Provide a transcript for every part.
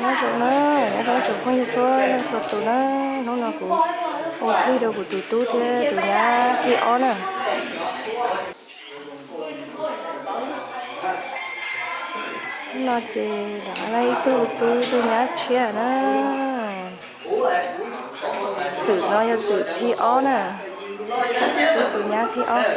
Nyob zoo na, nyob zoo tsoom phooj ywg txhua leej txhua tus na, hnub no kuv ua plig rau kuv tus tub thiab tus nyab thib ob na. Hnub no ces lawv ib tug tub ib tug nyab tshiab na. Txwm no yog txwm thib ob na, tus nyab thib ob.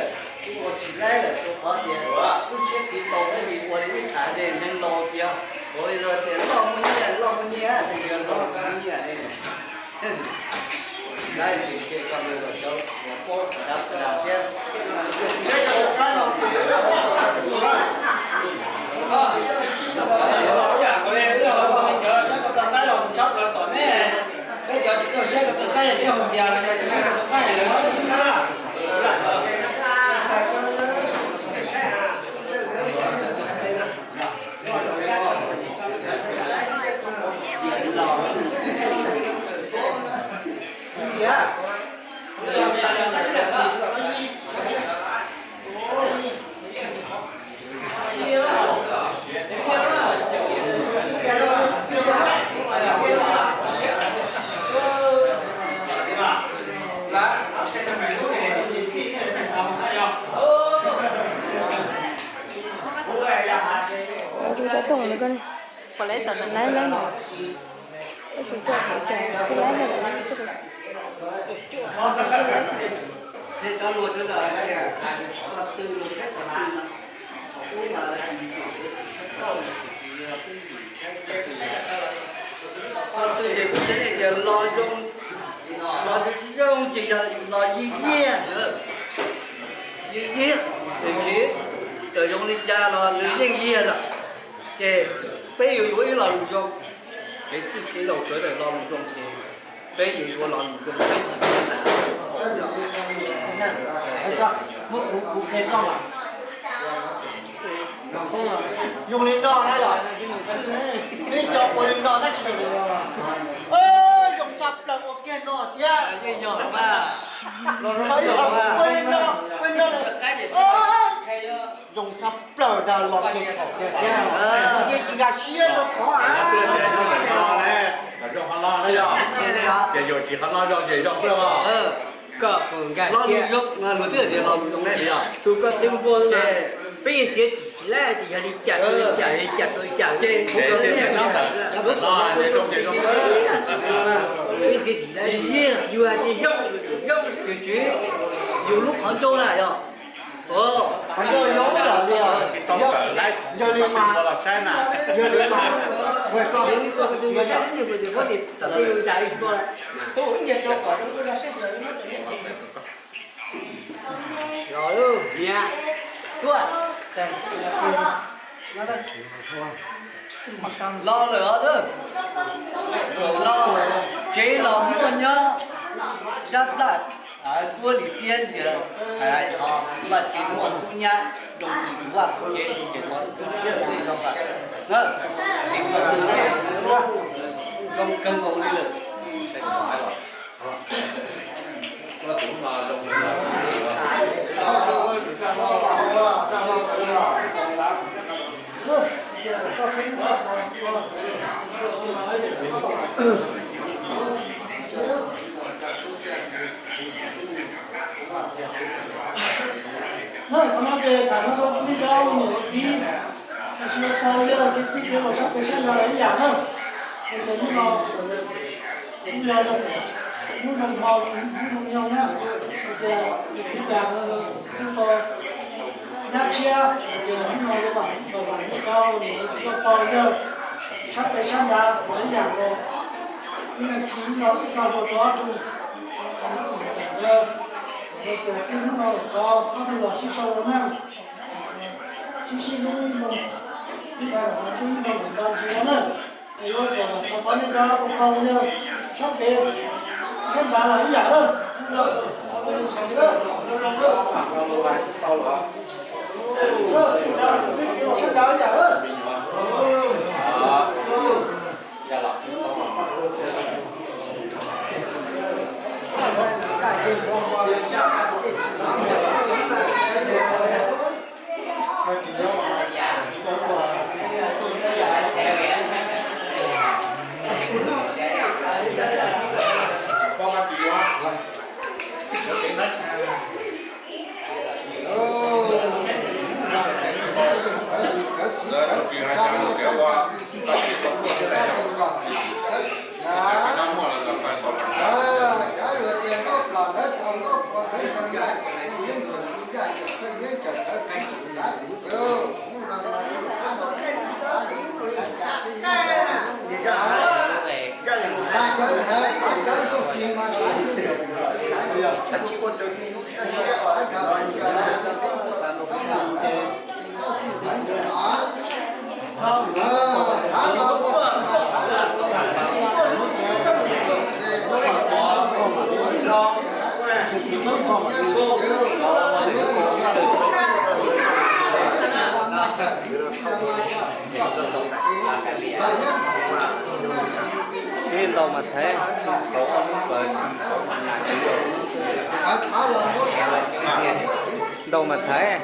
Tus xov tooj no koj, laiv laiv no, tab sis koj tsis laiv no. Qhov twg ces kuv thiaj li tias los zoo, los zoo ces yog los yiag yiag, yiag yiag, tiam sis txawm zoo li cas los nws yeej yiag lawm. Ces peb yuav yuav ib lo lus zoo, kev txwj kev laus sawv daws lo lus zoo ces peb yuav yuav lo lus zoo peb tsis Zoo li no na yog, peb cov ua li no tab sis zoo tshaj plaws ua kiag no thiab. Ua li no, ua li no, zoo tshaj plaws ntag los kiag thaum kiag thiab. Ces tsis nkag siab rau qhov Ces yog tsis qhov no zoo ces zoo xwb os. Koj puas nkag siab? Tus koj twb npua, peb yeej txiav txim tsis laib tias yog li cas rau li cas, li cas rau li cas. Peb txiav txim laib, yus hais tias zoo, zoo, yus lub qhov ncauj na yog. Qhov ncauj zoo yog li, yog li mas, yog li mas, los niam, tuaj. Los lawm os, los tsev los muaj nyob, dab laj, tuab li siab lias, los tsev muaj tub nyab, rau tus vaj tus tsev, ces los tub tshiab li no, zoo kawg nkaus li lawm. Qhov no ces tham no rau nej cov niam cov txiv, tab sis pog yawg kwv tij tij laug sab pem sab nrad los ib yam na. Ces hnub no kuj yog hnub zoo hmo, hnub zoo nyoog na, ces tus tij cas kuj tau nyab tshiab, ces hnub no yuav vam txog nej cov niam cov txiv pog yawg sab pem sab nrad los ib yam nkaus. Ib leeg kis ib lo ib txoj hlua rau ob tug niam txiv ntawd, tias txij hnub no thov ob tug los sib sau ua neej, sib sib hlub ib moo, ib ntag los hlub ib moo nta ntsis no na. Es yuav kom thov thov nej cov pog yawg sab pem sab nrad los ib yam na. Sab nrad ib yam na. Ntau mas thaiv, ntau mas thaiv.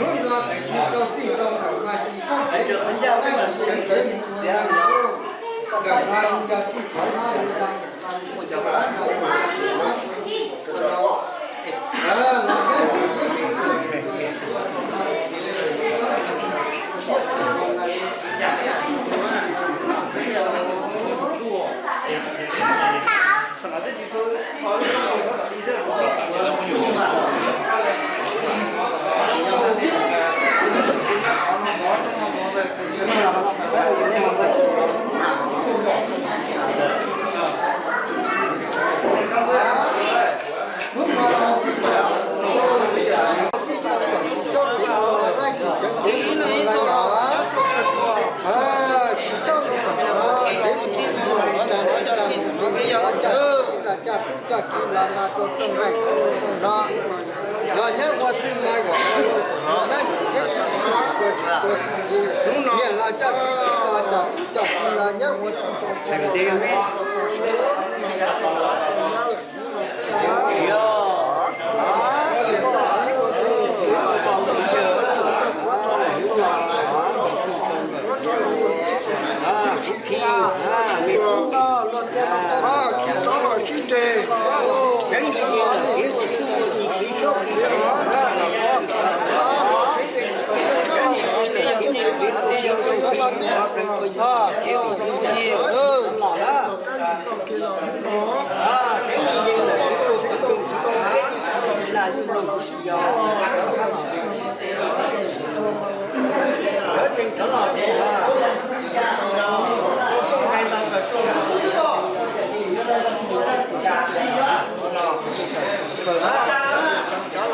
Hnub no txawm tsis tau txij tau nkawm mas tsis txhob ceev ceev kawg mus ua neeg ntawm no li yog txij qhov no li yog Coj tub coj kiv los no rau rooj nqaij rooj no, los nyob ua txwj ma kom ua lub txwj ma nab tis zeb tsis tua txim, niam los coj txiv txiv los coj tub coj kiv los nyob ua txwj rau txhua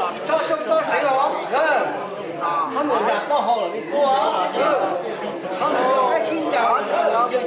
Tsis txhob soob txhob seev os, koj mus nram pob hau los li tuaj, koj mus rau qab tsib ncaus, yog ces